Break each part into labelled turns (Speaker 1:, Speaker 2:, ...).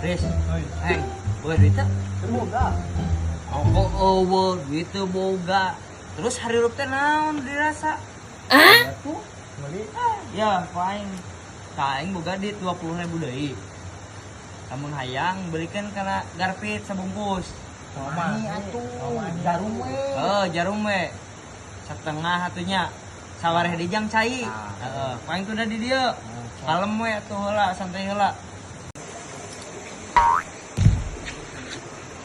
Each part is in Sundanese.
Speaker 1: Riz, hey, boga duit teu?
Speaker 2: Boga.
Speaker 1: Ongko euweuh, duit teu boga. Terus hirup teh naon dirasa?
Speaker 2: Tuh, beli.
Speaker 1: Ya, ku aing. Ka aing boga duit 20.000 deui. Lamun hayang belikan kana garpit sabungkus.
Speaker 2: Mani atuh, jarum we.
Speaker 1: Oh, jarum we. Setengah atunya. Sawareh dijang cai. Heeh, ku aing tunda di dieu. Kalem we atuh heula, santai heula.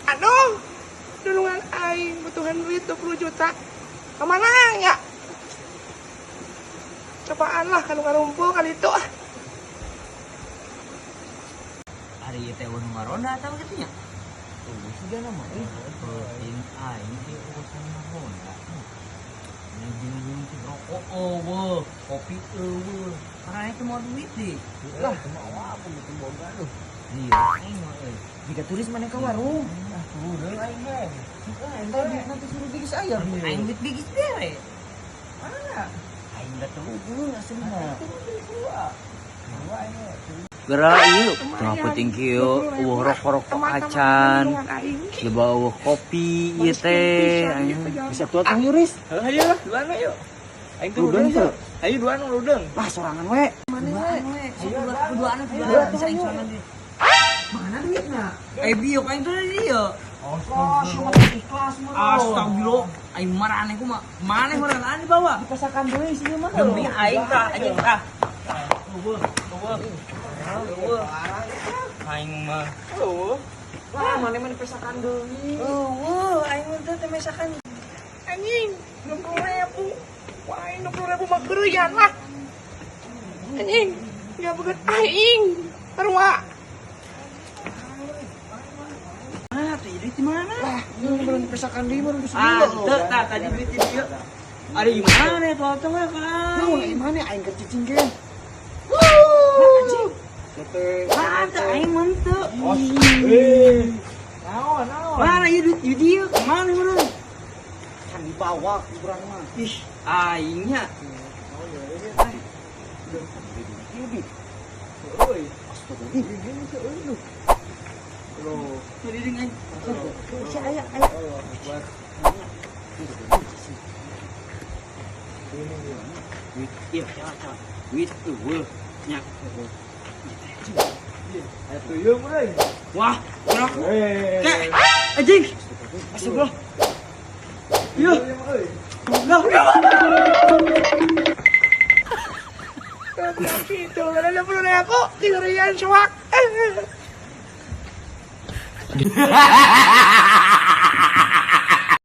Speaker 3: Aduh, dulungan aing butuhan duit 20 juta. Kemana ya? Cobaan lah kalau ngarumpul kali itu ah.
Speaker 1: Ari ieu teh eueuh nu ngaronda atawa kitu nya? Eueuh siga mah euy. Penting aing teh urusan ngaronda. Ujung-ujung teh rokok eueuh, kopi eueuh. Karena itu mau duit deh.
Speaker 2: Lah, mau apa gitu boga tuh.
Speaker 1: Iya, aing mah euy.
Speaker 2: Jika turis mana ke warung? Ah, turun aing mah. Heeh, duit nanti suruh bigis ayam.
Speaker 1: Aing duit bigis bere.
Speaker 2: Mana?
Speaker 1: Aing da teu eueuh aslinya.
Speaker 3: Dua
Speaker 1: Geura ieu tengah peuting kieu eueuh rokok-rokok acan. Loba eueuh kopi ieu teh.
Speaker 2: Bisa tuh atuh Yuris.
Speaker 3: Ayo lah, duaan we yuk. Aing tuh
Speaker 2: Ludeung
Speaker 3: ludeung.
Speaker 2: teu?
Speaker 3: Ayo duaan ludeung.
Speaker 2: Lah sorangan we.
Speaker 1: Mana we? Duaan duaan bisa aing sorangan deui.
Speaker 2: Mana duitna?
Speaker 1: Eh bieu aing tuh di dieu.
Speaker 2: Oh, cuma ikhlas mah.
Speaker 1: Astagfirullah, aing marah aneh kumaha? Maneh meureun dibawa.
Speaker 2: Dipesakan deui sih mah.
Speaker 1: Demi aing tah anjing tah. Eueuh, eueuh. Eueuh. Aing mah.
Speaker 2: Lah, mana mah dipesakan deui.
Speaker 1: Eueuh, aing mah teu mesakan.
Speaker 3: Anjing, 20.000. Wah, aing 20.000 mah keureuyan lah. Anjing, enggak beget aing. Sarua.
Speaker 1: Ah, tuh duit di mana?
Speaker 2: Lah, ini belum dipesakan deui baru
Speaker 1: Ah, teu tah tadi duit di dieu. Ada di mana tuh atuh mah kan?
Speaker 2: Naon ai mana aing keur cicing ge.
Speaker 1: Anjing.
Speaker 2: Tete.
Speaker 1: Ah, teu aing mah teu.
Speaker 2: Eh. Naon, naon?
Speaker 1: Mana ieu duit di dieu? Kemana meureun?
Speaker 2: Kan dibawa ku urang mah.
Speaker 1: Ih, aingnya.
Speaker 2: Euy. Astaga, ini seueur lu.
Speaker 1: Loh, tadi dengan
Speaker 2: Si aya aya.
Speaker 1: duit, iya, coba, coba. Duit eueuh nya.
Speaker 2: Atuh ieu meureun.
Speaker 1: Wah, gerak.
Speaker 2: Eh.
Speaker 1: Kek, anjing. Astagfirullah. Iya. Lah,
Speaker 3: Itu ada 20.000, diberian soak.